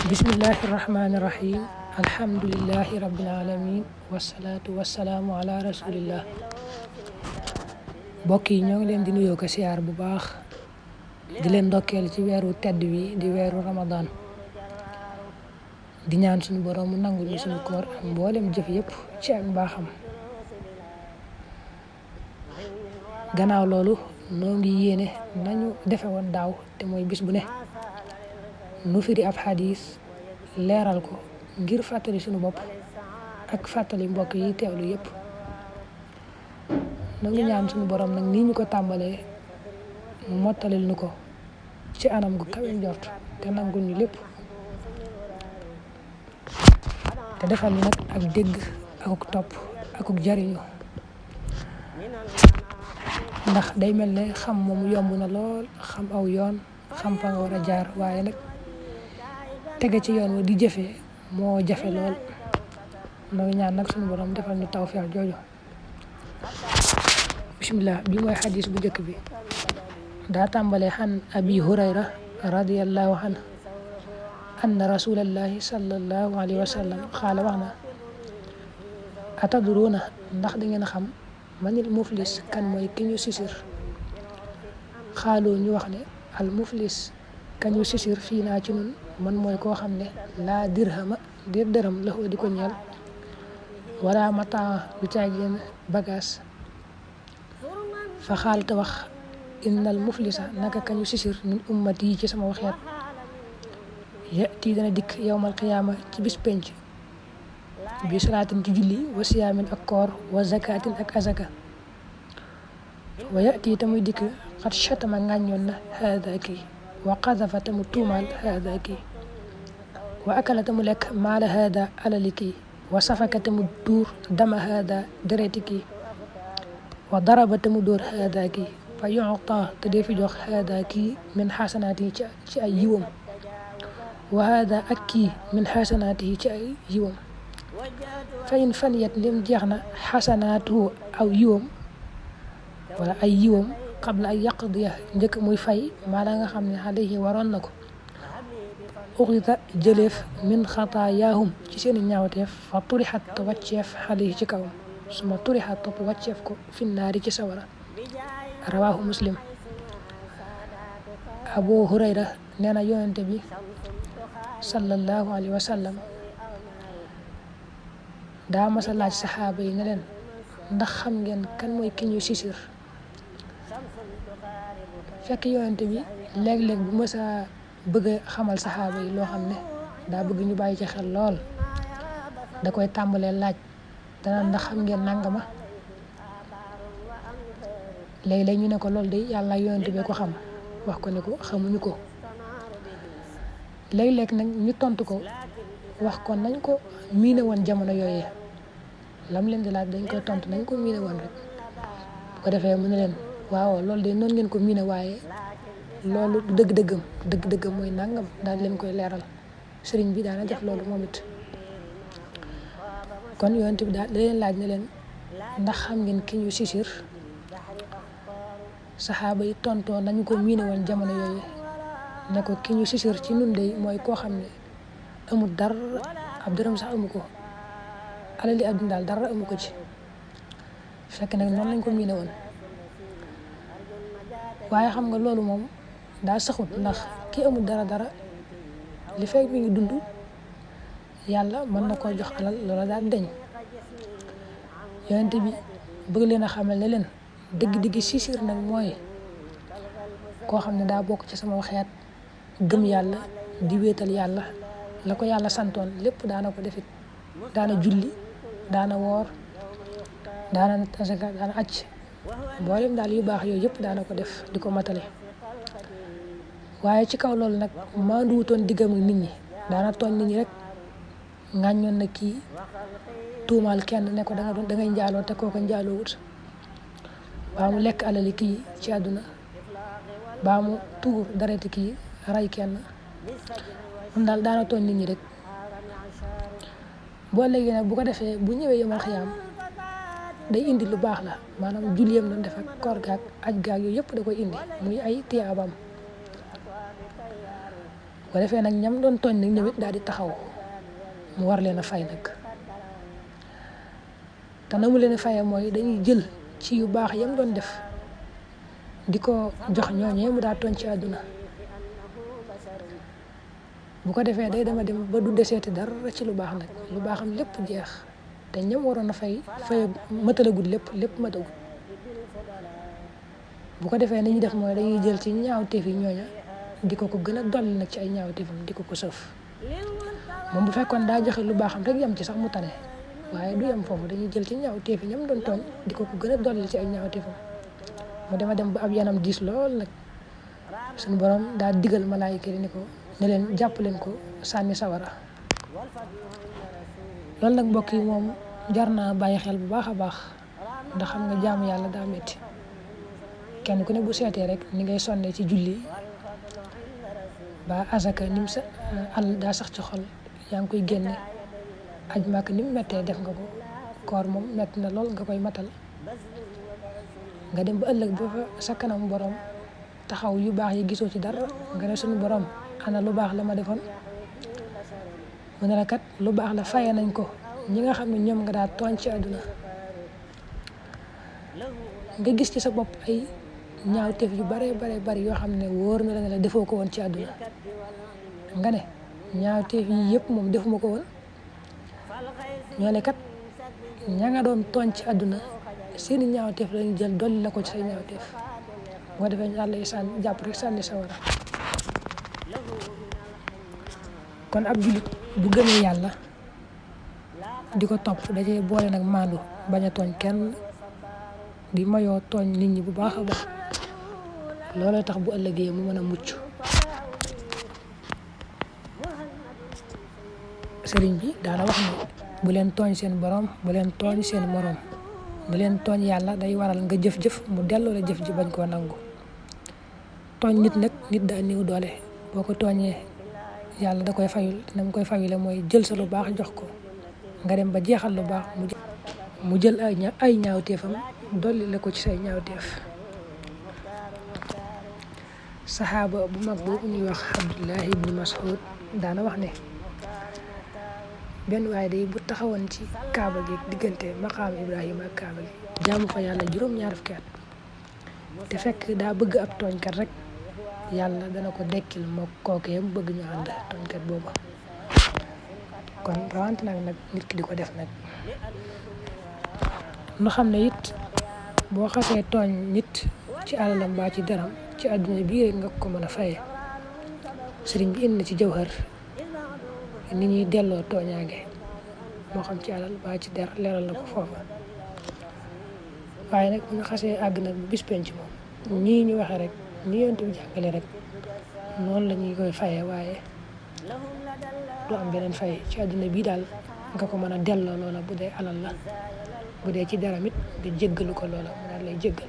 Bismillahirrahmanirrahim. Alhamdulillahi rabbil alamin. Wassalatu wassalamu ala rasulillah. Mbokk yi ñoo ngi leen di nuyoo ko siyaar bu baax di leen ndokkeel ci weeru tedd wi di weeru Ramadan. Di ñaan suñu borom mu nangul ñu suñu koor ak mboolem jëf yëpp ci ak mbaaxam. Gannaaw loolu noo ngi yéene nañu defe woon daaw te mooy bis bu ne nu firi ab xadis leeral ko ngir fàttali suñu bopp ak fàttali mbokk yi teewlu yëpp. nu ngi ñaan suñu borom nag nii ñu ko tàmbalee mu mottalil nu ko ci anam gu kawe njort te nangul ñu lépp te defal ñu nag ak dégg akuk topp akuk jariñu ndax day mel ne xam moomu yomb na lool, xam aw yoon xam fa nga war a jaar, waaye nag tege ci yoon wa di jëfee moo jafe lool. noo ngi ñaan nag suñu borom defal ñu tawfeex jooju. bismillah bi mooy xadis bu njëkk bi daa tàmbalee xan abi hurayra radiyallahu anhu anna rasulallahi sallallahu alayhi wa sallam xaala wax na atadruuna ndax da ngeen xam manil muflis kan mooy ki ñu sisir. xaaloo ñu wax ne al muflis kañu sisir fii naa ci nun man mooy koo xam ne laa dirhama dir dërëm la di ko ñeel wala mataa du caageen bagage. fa xaal te wax innal muflisa naka kañu sisir min ummati yi ci sama waxeet yati dana dikk yawmal qiyaama ci bis penc bi salaatin ci julli wa siyaamin ak koor wa zakaatin ak azaka wa yati tamuy dikk xat shatama ngàññoon na haada kii wa qadafa tamu tuumaal haada kii wa akala tamu lekk maala haada alali kii wa safaka tamu duur dama haada dereti kii wa daraba tamu dóor haada kii fa yu'ta te dee fi jox haada kii min xasanaati ci ay yiwam wa haada ak kii min xasanaati ci ay yiwam fa in faniyat lim jeex na xasanaatu aw yiwam wala ay yiwam qabla ay yaqdiya njëkk muy fay maa la nga xam ne alayhi waroon na ko uxita jëleef min xataayaahum ci seeni ñaawteef fa turixat te wàcceef alayhi ci kawam suma turixat topp wàcceef ko finnaari ci sawara. rawaahu muslim. abu hurayra nee na yonente bi sallallahu alayhi wa sallam daa masa laaj saxaaba yi ne leen ndax xam ngeen kan mooy ki ñu sisir. fekk yonente bi léeg-léeg bu mësa bëgg a xamal saxaaba yi loo xam ne daa bëgg ñu bàyyi ci xel lool da koy tàmbalee laaj dana ndax xam ngeen nangama. léeg-léeg ñu ne ko loolu de yàlla yonente bi ko xam wax ko ne ko xamuñu ko. léeg-léeg nag ñu tontu ko wax ko nañ ko miine woon jamono yooyee lam leen di laaj dañ koy tontu nañ ko miine woon rek bu ko defee mu ne leen waaw loolu de noonu ngeen ko miine waaye loolu dëgg-dëggam mooy nangam daal leen koy leeral. sëriñ bi daana def loolu moom it. kon yonent bi daal da leen laaj ne leen ndax xam ngeen ki ñu sisir. saxaaba yi tontoo nañu ko miine woon jamono yooyee ne ko ki ñu sisir ci nun de mooy koo xam ne amul dara ab dërëm sax amu ko alali àdduna daal dara amu ko ci. fekk nag noonu lañ ko miine woon waaye xam nga loolu moom daa saxut ndax ki amul dara li fekk mi ngi dund yàlla mën na koo jox alal loola daal deñ. yonente bi bëgg leen a xamal ne leen dëgg-dëgg sisir nag mooy koo xam ne daa bokk ci sama waxeet gëm yàlla di wéetal yàlla la ko yàlla santoon lépp daana ko defit daana julli daana woor daana asaka daana acc mboolem daal yu baax yooyu yëpp daana ko def di ko matale. waaye ci kaw loolu nag maanduwutoon diggam ak nit ñi daana tooñ nit ñi rek ŋàññoon na kii tuumaal kenn ne ko da ngay njaaloo te kooku njaaloo wut baa mu lekk alali kii ci àdduna baa mu tuur dareti kii rey kenn moom daal daana tooñ nit ñi rek. boo léegi nag bu ko defee bu ñëwee yomal xiyaam day indi lu baax la maanaam julliyam doon def ak koor gaag aj gaag yooyu yëpp da koy indi muy ay tiyaabam. ko defee nag ñam doon tooñ nag ñoom it daal di taxaw mu war leen a fay nag te na mu leen a fayee mooy dañuy jël ci yu baax yam doon def di ko jox ñooñee mu daa tooñ ci àdduna bu ko defee day dema dem ba du deseeti dara ci lu baax nag lu baaxam lépp jeex te ñam waroon a fay matalagul lépp matagul bu ko defee ni ñuy def mooy dañuy jël ci ñaawteef yi ñooña di ko gën a dolli nag ci ay ñaawteefam di ko sëf moom bu fekkoon daa joxe lu baaxam rek yem ci sax mu tane waaye du yem foofu dañuy jël ci ñaawteef yi ñam doon tooñ di ko gën a dolli ci ay ñaawteefam mu dema dem ba ab yanam diis lool nag suñu borom daa digal malaayika yi ni ko ne leen jàpp leen ko sànni sawara loolu nag mbokk yi moom jar naa bàyyi xel bu baax a baax ndax xam nga jaamu yàlla daa metti kenn ku ne bu seetee rek ni ngay sonne ci julli ba asaka nim sa al daa sax ci xol yaa ngi koy génne aj màkk ni mu mettee def nga ko koor moom metti na lool nga koy matal nga dem ba ëllëg ba fa sa kanam borom taxaw yu baax yi gisoo ci dara nga ne suñu borom ana lu baax la ma defoon mu ne la kat lu baax la faye nañ ko ñi nga xam ne ñoom nga daa tooñ ci àdduna nga gis ci sa bopp ay ñaawteef yu bari yoo xam ne wóor na la ne la defoo ko woon ci àdduna nga ne ñaawteef yi yëpp moom defuma ko woon ñoo ne kat ña nga doon tooñ ci àdduna seeni ñaawteef lañu jël dolli la ko ci say ñaawteef boo defee yàlla yi jàpp rek sànni sawara kon ab jullit bu gëmee yàlla di ko topp dajee boole nag maandu bañ a tooñ kenn di mayoo tooñ nit ñi bu baax a baax looloo tax bu ëllëgee mu mën a mucc sëriñ bi daana wax ne bu leen tooñ seen borom bu leen tooñ seen morom bu leen tooñ yàlla day waral nga jëf-jëf mu delloo la jëf ji bañ koo nangu tooñ nit nag nit daa néew doole boo ko tooñee yàlla da koy fayul na mu koy fayule mooy jël sa lu baax jox ko nga dem ba jeexal lu baax mu jël ay ñaawteefam dolli la ko ci say ñaawteef saxaaba bu mag boobu ñuy wax Abdullahi ibn Mas'ud daana wax ne benn waaye day bu taxawoon ci kaaba gi diggante maqaam Ibrahima ak kaaba gi jaamu fa yàlla juróom-ñaar fukki at te fekk daa bëgg ab tooñkat rek yàlla dana ko dekkil moo kookee mu bëgg ñu ànd tooñkat booba kon rawante nag nit ki di ko def nag nu xam ne it boo xasee tooñ nit ci alalam mbaa ci deram ci àdduna bii rek nga ko mën a faye sëriñ bi indi na ci jawhar ni ñuy delloo tooñaange moo xam ci alal mbaa ci der leeral na ko foofa waaye nag bu ñu xasee àgg nag bu bis penc moom ñii ñu waxee rek ni yonent bi jàngale rek noonu la ñuy koy fayee waaye du am beneen fay ci àdduna bii daal nga ko mën a delloo loola bu dee alal la bu dee ci deram it nga jéggalu ko loola mu daal lay jéggal